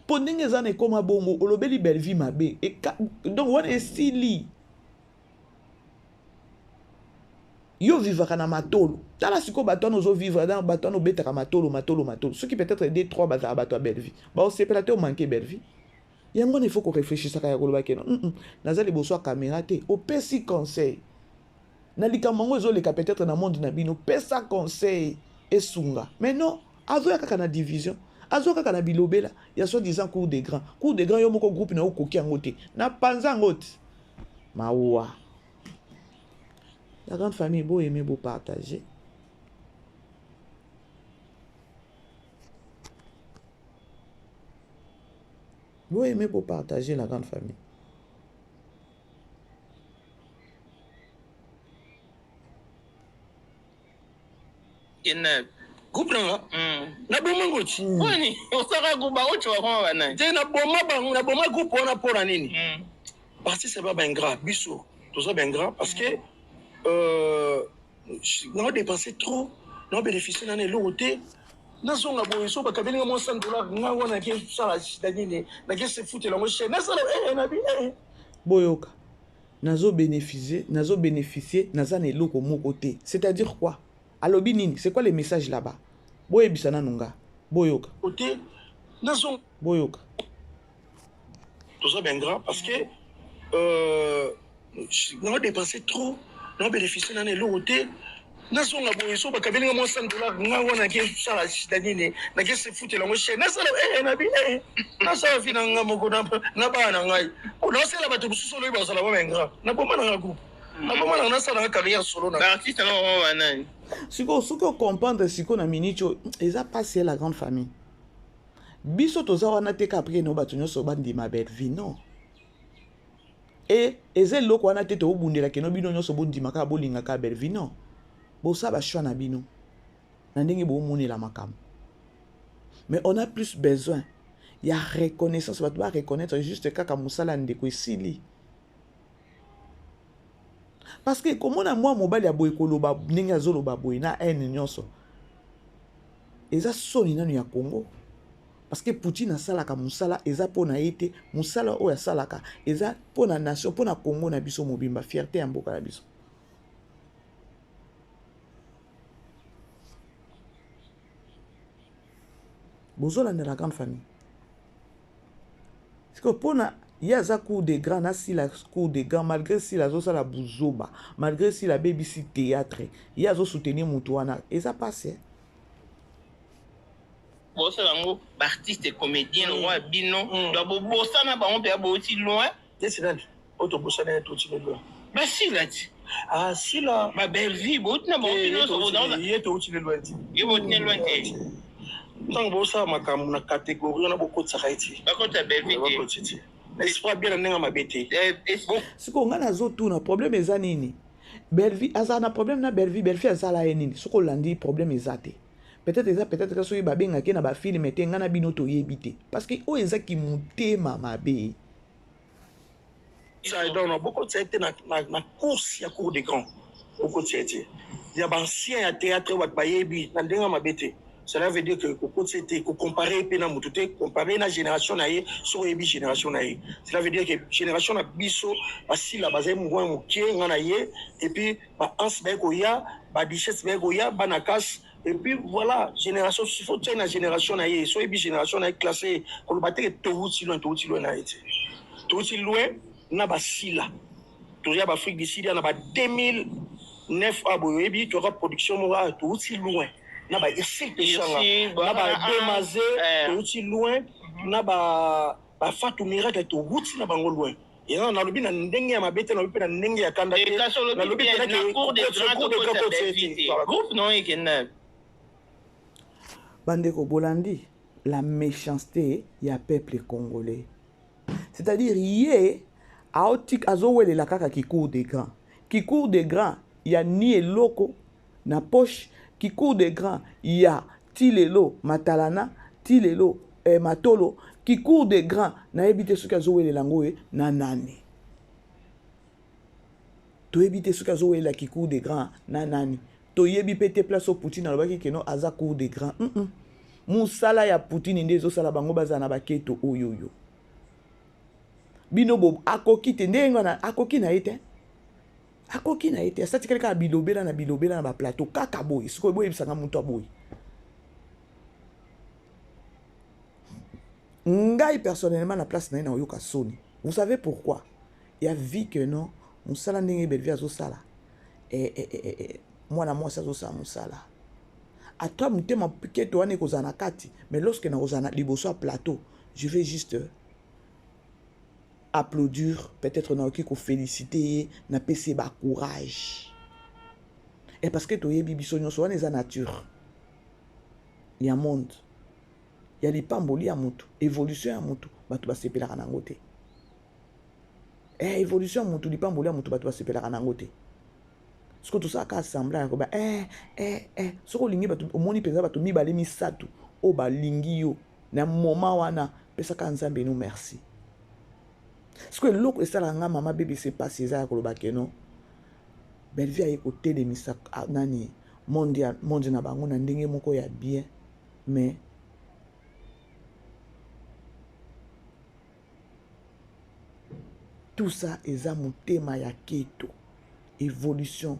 mpo ndenge eza na ekóma bongo, olobeli Bellevie mabe, donc wana esili. Yo vivaka na matolo. Tala sikoyo bato wana ozovivre na bato wana, obetaka matolo matolo matolo. Soki peut-être deux trois bazala bato ya Bellevie, baosepela te omanke Bellevie. Yango wana il faut korefléchisaka ya koloba keno naza liboso ya caméra te. Opesi conseil na likambo yango ezoleka peut-être na monde na bino, pesa conseil esunga. Mais non, azoya kaka na division, azoya kaka na bilobela ya soi-disant cour de grand, cour de grand. Yo moko groupe na yo okoki yango te, na panza yango te. Mawa. La grande famille, bo aimer, bo partager, bo aimer, bo partager, la grande famille. Ine Groupe nanga naboma ngo ti. Wani osaka groupe, baocho bakoma banani? Te, naboma bango, naboma groupe wana mpo na nini? Baartiste ba baingrat, biso toza baingrat parce que nao dépenser trop, nao bénéficier nana eloko te. Nazonga boye, so bakabeli nga mwa 100 $, nga wana nake sala na nini, nake se futela yango chaîne, nasala nabi. Boyoka, nazobénéficier, nazobénéficier, naza na eloko moko te. C'est-à-dire quoi? Alobi nini? C'est quoi le message là-bas? Boyebisa nanu nga, boyoka. Te, nazonga. Boyoka. Toza baingrat parce que nao dépenser trop, nao bénéficier nana eloko te. Nazonga boye, so bakabeli nga mwa 100 $, nga wana nake sala na nini, nake se futela yango chaîne, nasala nabi nasala vie na nga moko na bana na ngai. Nasala bato mosusu oloyi bazala ba baingrat. Naboma nanga groupe, naboma nanga, nasala nga carrière solo na Baartiste nango banani? Sikoyo soki ocomprendre sikoyo na minute oyo, eza mpasi ya la grande famille. Biso toza wana te ka prier no bato nyonso bandima Bellevie, non. E eza eloko wana te tobundelaka no bino nyonso bondima kaka, bolingaka Bellevie, non. Bosala bachoix na bino na ndenge bomonela makambo, mais on a plus besoin ya reconnaissance, bato bareconnaître juste kaka mosala ya ndeko esili, parce que komona mwa mobali ya boye koloba ndenge azoloba boye na haine nyonso, eza soni nanu ya Congo, parce que Poutine asalaka mosala eza mpo na ye te. Mosala oyo asalaka eza mpo na nation, mpo na Congo na biso mobimba, fierté ya mboka na biso. Bozolanda la grande famille. Sikoyo mpona ye aza cour de grand na Sila, cour de grand, malgré Sila azosala buzoba, malgré Sila abebisi théâtre, ye azosoutenir motu wana, eza pasi. Bosala yango baartiste comédien lokwa bino, donc bobosana bango mpe bouti loin. Neti nani oyo tobosana ye touti loin? Basila ti. Ah, Sila. Babellevie, bouti na bango nyonso. Ye touti le loin ti. Ye bouti ne loin te. Ntango bosala makambo na catégorie wana, bokotisaka ye ti. Bakota Bellevie te. Bakoti ti esprit bien na ndenge mabe te. Sikoyo ngai nazotuna, problème eza nini? Bellevie azala na problème na Bellevie? Bellevie azala ye nini? Soki olandi, problème eza te. Peut-être eza, peut-être soki babengaki na bafilm te, ngai na bino toyebi te, parce que oyo ezaki motema mabe. Donc bokotisa ye te na course ya cour de grand, bokotisa ye te ya baancien ya théâtre, bato bayebi na ndenge mabe te. Cela veut dire que kokotisa ye te, kocompare mpe na motu te, compare na génération na ye. Soki oyebi génération na ye, cela veut dire que génération na biso, basila bazali mwa moke, nga na ye, et puis baanse baye koya, badichesse baye koya, bana kasi, et puis voilà, génération, il faut tia na génération na ye. So oyebi génération na ye, classé, koloba te ke towuti loin. Towuti loin na ye te. Towuti loin na basila, toza baafrique du Sud na ba 2009 a boye, oyebi, toyaka production moko a towuti loin na ba Ursile Peshanga, na ba Demaze, towuti loin na ba bafatu Miracle, towuti na bango loin. Eza nalobi na ndenge ya mabe te, nalobi mpe na ndenge ya kanda te. Nalobi groupe non ekenda. Bandeko, bolandi la méchanceté ya peuple congolais, c'est-à-dire ye azowelela kaka kicour de grand, kicour de grand ya ni eloko na poche, kicour de grand ya ti lelo matalana, ti lelo matolo, kicour de grand, nayebi te soki azowelela yango ye na nani. Toyebi te soki azowelela kicour de grand na nani. Toyebi mpe te place oyo Poutine alobaki keno aza cour de grand. Mosala ya Poutine nde ezosala bango bazala na baketo oyo oyo bino bo akoki te. Ndenge wana akoki na ye te, akoki na ye te, asatikali kaka bilobela na bilobela na baplateau kaka boye. Sikoyo boyebisanga, moto aboye, ngai personnellement na place na ye na oyoka soni. Vous savez pourquoi? Ya vi que non, mosala ndenge Bellevie azosala, mwana mwasi azosala mosala, ata motema keto wana ekozala na kati, mais lorsque nakozala na liboso ya plateau, je vais juste applaudir, peut-être nakoki koféliciter ye, napesi ye bacourage, et parce que toyebi biso nyonso wana eza nature ya monde, ya lipamboli ya motu, évolution ya motu, bato basepelaka nango te. Évolution ya motu, lipamboli ya motu, bato basepelaka nango te. Soki tosalaka assemblée ya koba soki olingi bato, omoni mpenza bato mibale, misato oyo balingi yo na moment wana, pesaka Nzambe no merci. Sikoyo eloko esalaka nga mama BBC pasi eza ya koloba que non Bellevue aye kotelemisa ah, nani monde ya monde na bango na ndenge moko ya bien mais tout ça eza motema ya keto évolution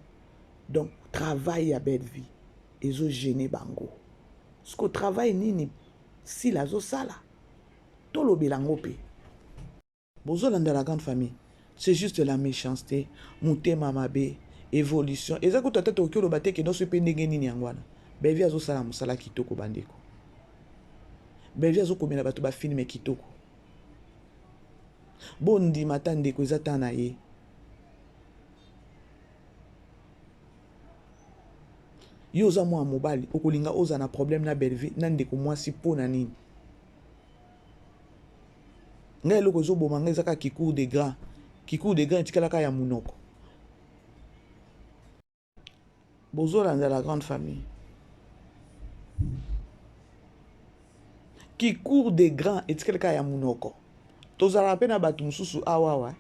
donc travail ya Bellevue ezo gêner bango siko travail nini Sila azosala tolobela yango mpe bozolanda la grande famille c'est juste la méchanceté motema mabe évolution eza kutu ata tokoki oloba te ke nyonso mpe ndenge nini yango wana Bellevue azosala mosala kitoko bandeko Bellevue azokomela bato bafilme kitoko bondima ata ndeko eza ta na ye yo oza mwana mobali okolinga ozala na problème na Bellevue na ndeko mwasi mpo na nini ngai eloko ezoboma ngai eza kaka ki cour de grand ki cour de grand etikalaka ya monoko bozolanda la grande famille ki cour de grand etikali kaka ya monoko tozalaka mpe na bato mosusu awawa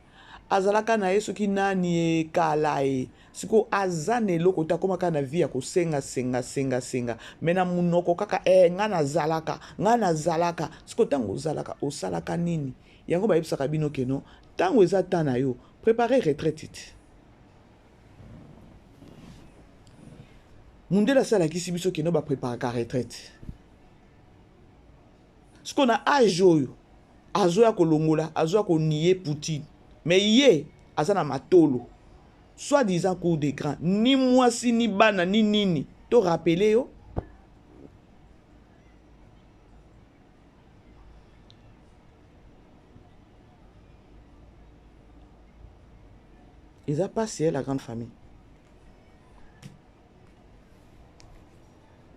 azalaka na ye soki nani ye kala ye sikoyo aza na eloko te akóma kaka na vie ya kosenga senga senga senga mais na monoko kaka e ngai nazalaka ngai nazalaka sikoyo ntango ozalaka osalaka nini yango bayebisaka bino que non ntango eza temps na yo prépare retraite ti mundele asalakisi biso que non bapréparaka retraite sikoyo na age oyo azoya kolongola azoya konie Poutine mais ye aza na matolo soit disant cour de grand ni mwasi ni bana ni nini to rappeler yo eza pasi la grande famille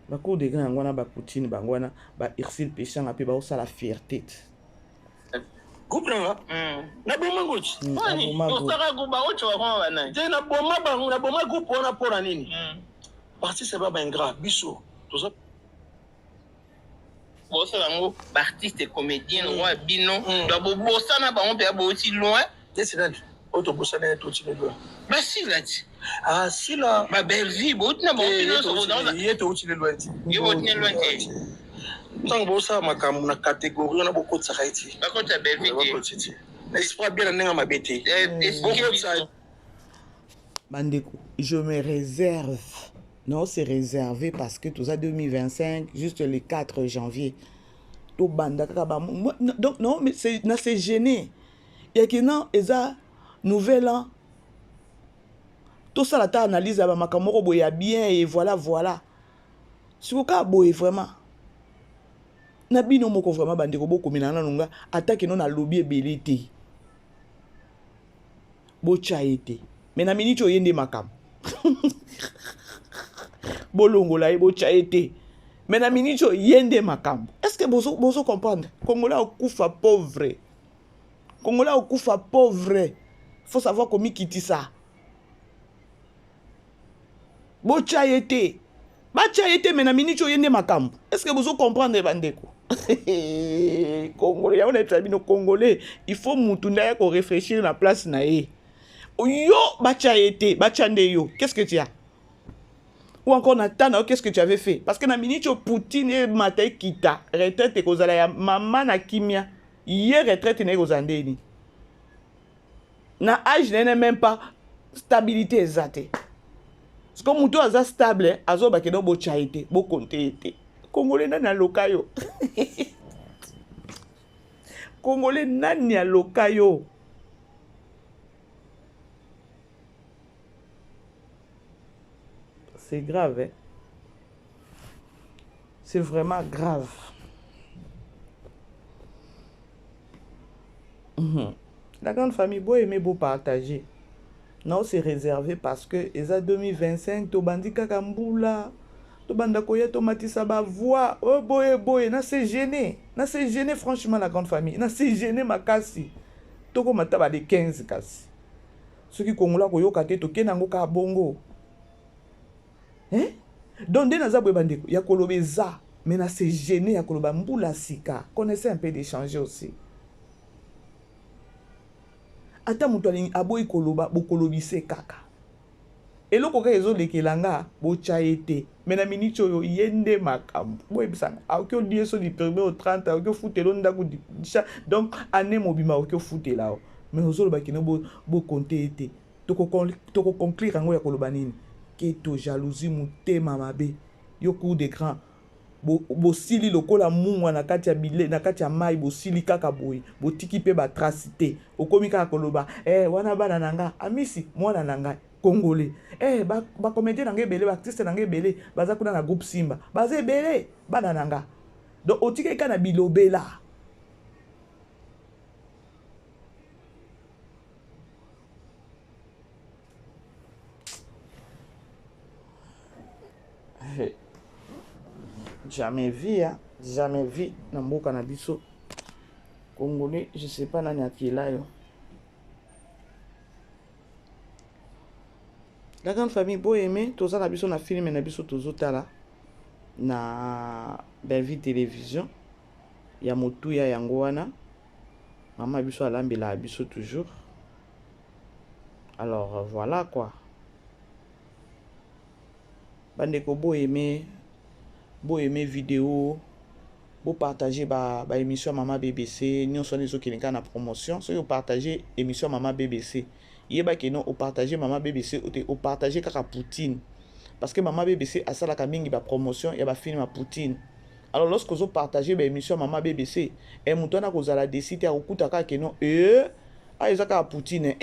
bacour de grand yango wana bapoutine bango wana ba Ursule Peshanga mpe baosala fierté te groupe nanga naboma ngo ti te naboma bango naboma groupe wana mpona nini parti ba baingrat biso toza bosala yango baartiste comédien lokola bino donc bobosana bango mpenza bouti loin neti nani oyo tobosana ye touti loin basila ti ah sila babellevue bouti na bango mpe nyonso ye touti le loin ti ye bouti na loin te ntango bosala makambo na catégorie wana bokotisaka ye ti bakotisa bellevue te bakotisa ti na esprit bien na ndenge mabe te bokotisa bandeko je me réserve non c'est réservé parce que toza 2025 juste le 4 janvier tobanda kaka ba donc non mais c'est na se gêner yaki non eza nouvel an tosala ta analyse ya bamakambo moko boye ya bien et voilà voilà siko kaka boye vraiment na bino moko vraiment bandeko bokomela nanu nga ata que non nalobi ebele te botya ye te mais na miniti oyo ye nde makambo bolongola ye botya ye te mais na miniti oyo ye nde makambo est ce que bozo, bozo comprendre congolais akufa pauvre congolais akufa pauvre faut savoir komikitisa botya ye te batya ye te mais na miniti oyo ye nde makambo est ce que bozo comprendre bandeko congolais yango nayebisa bino congolais il faut mutu nde aya koréfléchir na place na ye yo batya ye te batya nde yo qu'est ce que tu as ou encore na temps na yo qu'est ce que tu avais fait parce que na miniti oyo poutine emata ekita retraite ekozala ya mama na kimia ye retraite na ye ekozala ndeni na age na ye na même pas stabilité eza te parce que moto aza stable azobake no botya ye te bokonte ye te congolais nani aloka yo congolais nani aloka yo c'est grave hein? c'est vraiment grave La grande famille bo aimer bo partager nao se réserver parce que eza 2025 tobandi kaka mbula tobanda koya tomatisa bavoix oyo boye boye na se gêner na se gêner franchement la grande famille na se gêner makasi tokoma ta ba de 15 kasi soki kongola koyoka te tokende yango kaka bongo hein? Donc nde naza boye bandeko ya koloba eza mais na se gêner ya koloba mbula sika connaissez un peu d'échanger aussi. Ata moto alingi aboyi koloba, bokolobise kaka. Eloko kaka ezolekela nga, botya ye te. Mais na minute oyo, ye nde makambo. Boyebisa nga, akoki olie so du premier au 30, akoki ofutela ndako, donc année mobima akoki ofutela o. Mais ozoloba kino bokonte ye te. Tokoconclure yango ya koloba nini? Keto, jalousie, motema mabe. Yo cour de grand. Bosili lokola mungwa na kati ya bile, na kati ya mai, bosili kaka boye, botiki mpe batrace te. Okomi kaka koloba wana bana na nga, Amisi mwana na ngai congolais, bacomédien na nga ebele, baartiste na nga ebele baza kuna na groupe Simba, baza ebele bana na nga. Donc otikaki kaka na bilobela. Jamais vu, hein? Jamais vu na mboka na biso congolais. Je sais pas nani akela yo. La grande famille, bo aimer, toza na biso na film na biso tozotala na Bellevue Télévision ya motuya yango wana. Mama biso alambela biso toujours. Alors voilà quoi. Bandeko, bo aimer, bo aimer vidéo, bo partager ba émission ya Mama BBC nyonso wana ezokende kaka na promotion. Soki opartage émission ya Mama BBC, yebaki no opartage Mama BBC te, opartage kaka Poutine, parce que Mama BBC asalaka mingi bapromotion ya bafilm ya Poutine. Alors lorsque ozopartage baémission ya Mama BBC, e moto wana kozala desi te, akokuta kaka keno ah, eza kaka Poutine.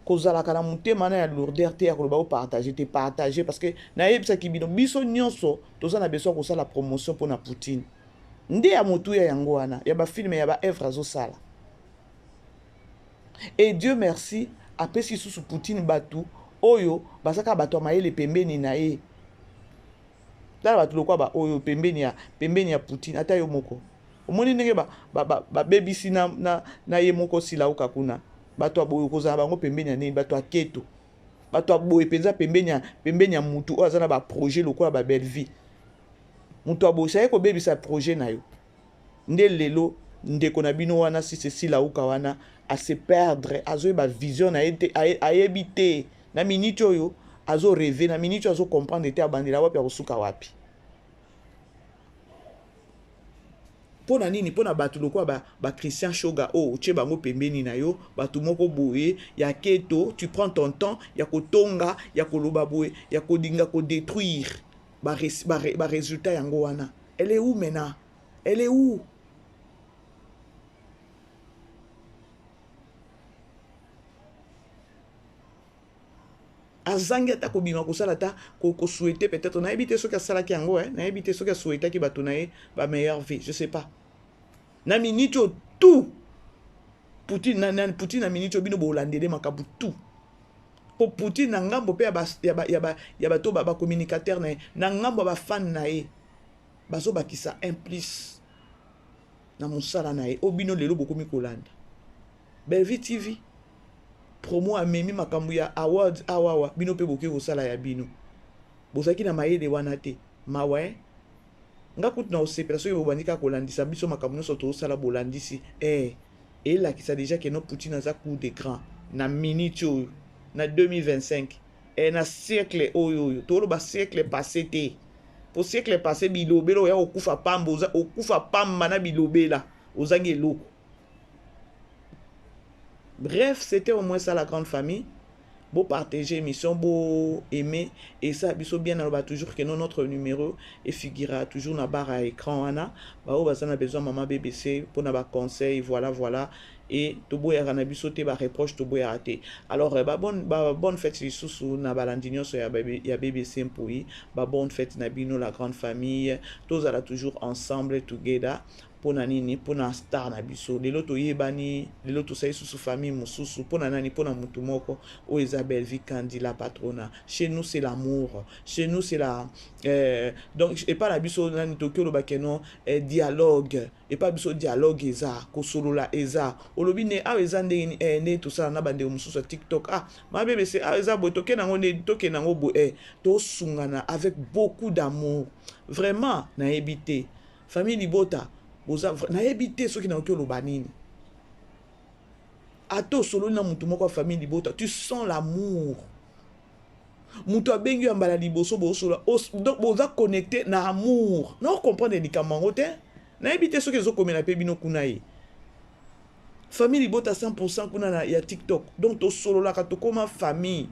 Kozalaka na motema na ya lourdeur te ya koloba opartage te. Partage, parce que nayebisaki bino, biso nyonso toza na besoin kosala promotion mpona Poutine nde ya motuya yango wana ya bafilm ya baœuvre azosala. Et Dieu merci, apesi lisusu Poutine bato oyo baza kaka bato ya mayele pembeni na ye. Tala bato lokwa baoyo pembeni ya Poutine. Ata yo moko omoni ndenge babebisi na ye moko Silauka kuna. Bato ya boye kozala bango pembeni ya nini? Bato ya keto, bato ya boye mpenza pembeni ya mutu oyo aza na baprojet lokola babellevie. Moto ya boye saye kobebisa projet na yo. Nde lelo ndeko na bino wana sisi Silauka wana ase perdre, azoyeba vision na ye te, ayebi te na minute oyo azorêver, na minute oyo azocomprendre te abandela wapi, akosuka wapi. Mpo na nini? Mpo na bato lokola bachristien ba Shoga oyo otie bango pembeni na yo, bato moko boye ya keto. Tu prends ton temps ya kotonga, ya koloba boye, ya kolinga kodétruire barésultat ba yango wana. Elle est où maintenant? Elle est où? Azangi ata kobima kosala, ata kosouhaiter peut-être. Nayebi te soki asalaki yango, nayebi te soki asouhaitaki bato na ye bameilleure vie, je sais pas. Na minute oyo tout Poutine na Poutine, na minute oyo bino bolandele makambo tout po Poutine na ngambo mpe ya bato bacommunicateur na ye, na ngambo ya bafan na ye, bazobakisa un plus na mosala na ye. Oyo bino lelo bokomi kolanda Bellevue TV promo, amemi makambo ya awards awawa, bino mpe bokoki kosala ya bino. Bozalaki na mayele wana te, mawa. Nga kutu na osepela soki bobandi kaka kolandisa biso makambo nyonso tozosala. Bolandisi, elakisa déjà ke no Poutine aza cour de grand na minute oyo na 2025, na siècle oyo toloba siècle passé te, po siècle passé bilobela oya kokufa pamba, okufa pamba na bilobela, ozangi eloko. Bref, c'était au moins ça, la grande famille. Bo partager émission, bo aimer et ça biso bien. Naloba toujours que non, notre numéro efigurera toujours na barre à écran wana. Bao baza na besoin mama BBC mpona baconseil, voilà voilà. Et toboyaka na biso te, bareproche toboyaka te. Alors babonne fête lisusu na balandi nyonso ya BBC Mpoi. Babonne fête na bino, la grande famille. Tozala toujours ensemble, together. Mpona nini? Mpona star na biso. Lelo toyebani, lelo tosali susu famille mosusu. Mpona nani? Mpona motu moko oyo eza Bellevue Kandi, la patrona. Chez nous c'est l'amour, chez nous c'est la donc epai na biso nani toki olobake non, dialogue. Epai biso dialogue eza, kosolola eza. Olobi ne awa eza ndenge nini, ndenge tosala na bandeko mosusu ya TikTok. Ah, mabebese awa eza boye, tokende yango nde, tokende yango boye, tosungana avec beaucoup d'amour. Vraiment nayebi te, famille libota boza, nayebi te soki nakoki oloba nini. Ata osololi na mutu moko ya famille libota, tu sens l'amour. Mutu abengi yo ya mbala liboso bosolola, donc boza connecte na amour. Na comprendre likambo yango te. Nayebi te soki ezokomela pe bino kuna ye. Famille libota 100% kuna na ya TikTok. Donc tosololaka tokoma famille.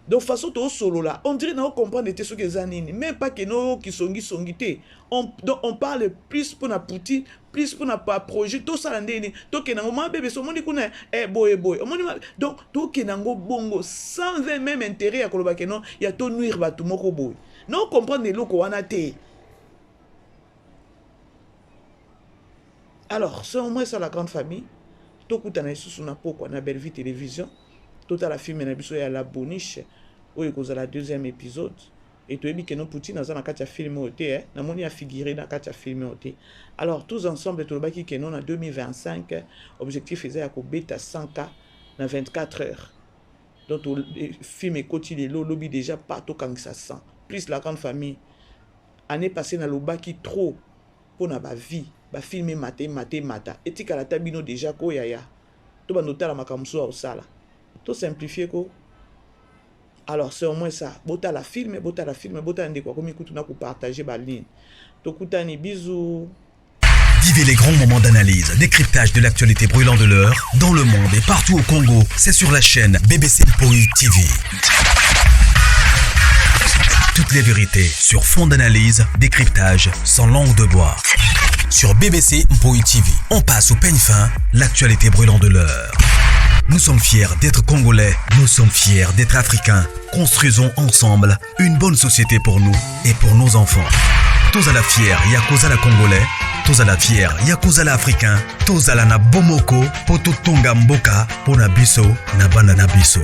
Donc façon tosolola, on dirait na comprendre te soki eza nini. Même pas que no kisongi songi te. On, donc on parle plus pour na Poutine, plus pour na pa projet tosala ndeni. Tokende ngo ma bebe so moni kuna eh boye boye. Omoni donc tokende ngo bongo sans même intérêt ya koloba que non ya to nuire batu moko boye. No comprendre eloko wana te. Alors, c'est au moins ça la grande famille. Tokutana lisusu na pokwa na Bellevue Télévision. Totala film na biso ya La Boniche oyo ekozala deuxième épisode. Et toyebi que non Poutine aza na kati ya film oyo te, eh? Namoni afiguré na kati ya film oyo te. Alors, tous ensemble tolobaki que non na 2025 objectif eza ya kobeta 100K na 24 heures. Donc film ekoti lelo lobi déjà pas tokangisa 100. Plus la grande famille. Année passée nalobaki trop pona ba vie, ba film emata emata emata etikala ata bino dejà ko yaya to banda otala makambo mosusu ya kosala to simplifier ko. Alors c'est au moins ça, botala film, botala film, botala ndeko akomi kutu na ko partager ba ligne. Tokutani, bisous. Vivez les grands moments d'analyse, décryptage de l'actualité brûlante de l'heure, dans le monde et partout au Congo. C'est sur la chaîne BBC Mpoi TV. Toutes les vérités sur fond d'analyse, décryptage, sans langue de bois. Sur BBC Mpoi TV, on passe au peigne fin l'actualité brûlante de l'heure. Nous sommes fiers d'être Congolais, nous sommes fiers d'être Africains. Construisons ensemble une bonne société pour nous et pour nos enfants. Tozala fier ya kozala Congolais, tozala fier ya kozala Africain, tozala na bomoko po totonga mboka po na biso na bana na biso.